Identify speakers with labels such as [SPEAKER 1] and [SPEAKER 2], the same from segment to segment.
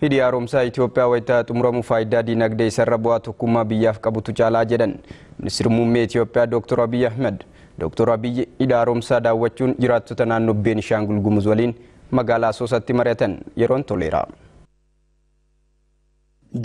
[SPEAKER 1] Hidhi haaromsaa Itoophiyaa wayitaa xumuramu faayidaa diinagdee isarra bu'aa tokkummaa biyyaaf qabutu caalaa jedhan Ministeerri Muummee Itoophiyaa Dr. Abiy Ahmed. Dr. Abiy hidha haaromsaa daawwachuun jiraattota naannoo Beenishaangul Gumuz waliin magaalaa Asoosaatti mari'atan yeroon toleera.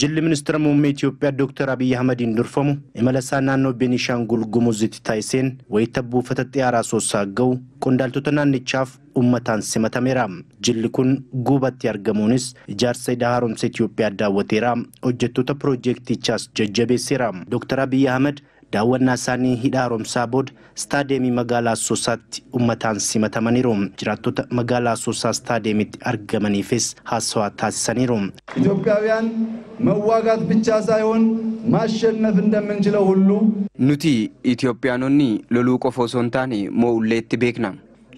[SPEAKER 2] Jilli ministeera muummee Itoophiyaa Dr. Abiy Ahmediin durfamu imala isaa naannoo Beenishaangul Gumuzitti taasiseen wayita buufata xiyyaaraa Asoosaa gahu qondaaltota naannichaaf uummataan simatameera. Jilli kun guubatti argamuunis ijaarsa hidha haaromsa Itoophiyaa daawwateera. Hojjettoota piroojeektichaas jajjabeesseera. Dr. Abiy Ahmed daawwannaa isaanii hidha haaromsaa booda staadeemii magaalaa Asoosaatti uummataan simatamaniiru. Jiraattota magaalaa Asoosaa staadeemitti argamaniifis haasawaa taasisaniiru.
[SPEAKER 3] ኢትዮጵያውያን መዋጋት ብቻ ሳይሆን ማሸነፍ እንደምንችለው ሁሉ
[SPEAKER 1] Nuti Itoophiyaanonni loluu qofa osoo hin taane moo'ulleetti beekna.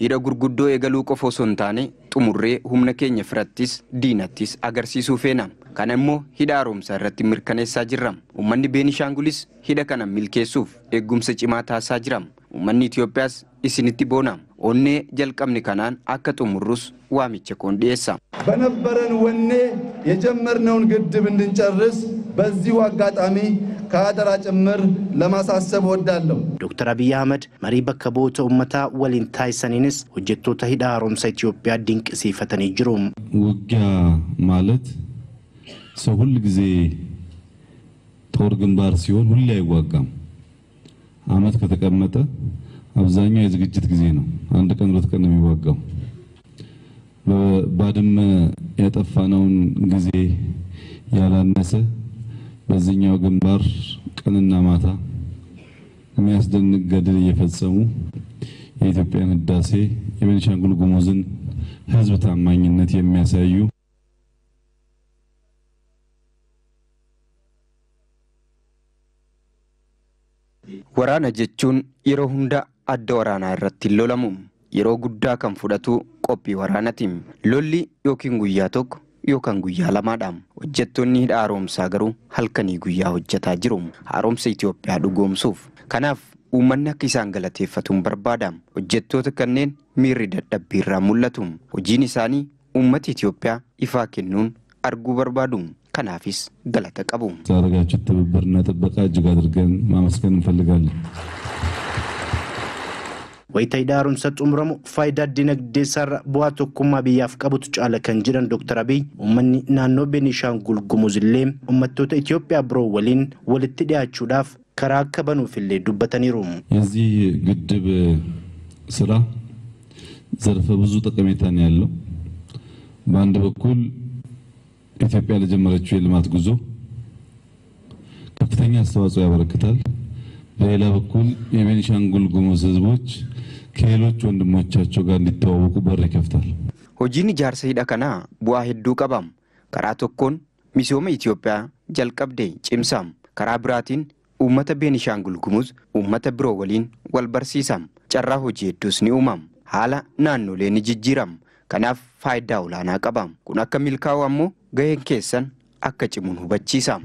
[SPEAKER 1] Hidha gurguddoo eegaluu qofa osoo hin taane xumurree humna keenya firattis diinattis agarsiisuu feena. Kana immoo hidha haaromsaa irratti mirkaneessaa jirra. Uummanni Beenishaangulis hidha kana milkeessuuf eegumsa cimaa taasisaa jira. Uummanni Itoophiyaas isinitti boona. Onnee jalqabne kanaan akka xumurrus waamicha koon dhiyeessa.
[SPEAKER 3] በነበረን ወኔ የጀመርነውን ግድብ እንድንጨርስ በዚሁ አጋጣሚ ከአደራ ጭምር ለማሳሰብ እወዳለሁ።
[SPEAKER 2] Dr. Abiy Ahmed marii bakka bu'oota uummataa waliin taasisaniinis hojjettoota hidha haaromsa Itoophiyaa dinqisiifatanii jiru.
[SPEAKER 4] ውጊያ ማለት ሰው ሁል ጊዜ ጦር ግንባር ሲሆን ሁሌ አይዋጋም። አመት ከተቀመጠ አብዛኛው የዝግጅት ጊዜ ነው። አንድ ቀን ሁለት ቀን ነው የሚዋጋው። በባድመ ያጠፋነውን ጊዜ ያላነሰ በዚህኛው ግንባር ቀንና ማታ የሚያስደንቅ ገድል እየፈጸሙ የኢትዮጵያን ህዳሴ የቤኒሻንጉል ጉሙዝን ህዝብ ታማኝነት የሚያሳዩ
[SPEAKER 1] Waraana jechuun yeroo hunda adda waraanaa irratti hin lolamu. Yeroo guddaa kan fudhatu qophii waraanaati. Lolli yookiin guyyaa tokko yookaan guyyaa lamaadha. Hojjettoonni hidha haaromsaa garuu halkanii guyyaa hojjetaa jiru. Haaromsa Itoophiyaa dhugoomsuuf. Kanaaf uummanni akka isaan galateeffatuun barbaada. Hojjettoota kanneen miirri dadhabbii irraa mul'atu. Hojiin isaanii uummata Itoophiyaa ifaa kennuun arguu barbaadu. Kanaafis galata qabu.
[SPEAKER 4] ስላደረጋችሁት ትብብርና ጥበቃ እጅግ አድርገን ማመስገን እንፈልጋለን።
[SPEAKER 2] Wayita hidha haaromsa xumuramu faayidaa dinagdee isaarra bu'aa tokkummaa biyyaaf qabutu caala kan jedhan Dr. Abiy uummanni naannoo Beenishaangul Gumuz illee uummattoota Itoophiyaa biroo waliin walitti dhiyaachuudhaaf karaa akka banuuf illee dubbataniiru.
[SPEAKER 4] የዚህ ግድብ ስራ ዘርፈ ብዙ ጠቀሜታ ነው ያለው። በአንድ በኩል ኢትዮጵያ ለጀመረችው የልማት ጉዞ ከፍተኛ አስተዋጽኦ ያበረክታል። በሌላ በኩል የቤኒሻንጉል ጉሙዝ ሕዝቦች ከሌሎች ወንድሞቻቸው ጋር እንዲተዋወቁ በር ይከፍታል።
[SPEAKER 1] Hojiin ijaarsa hidha kanaa bu'aa hedduu qaba. Karaa tokkoon misooma Itoophiyaa jalqabde cimsa. Karaa biraatiin uummata Beenishaangul Gumuz uummata biroo waliin wal barsiisa. Carraa hojii hedduus ni uumama. Haala naannolee ni jijjiirama. Kanaaf faayidaa olaanaa qaba. Kun akka milkaa'u ammoo gaheen keessan akka cimuun hubachiisa.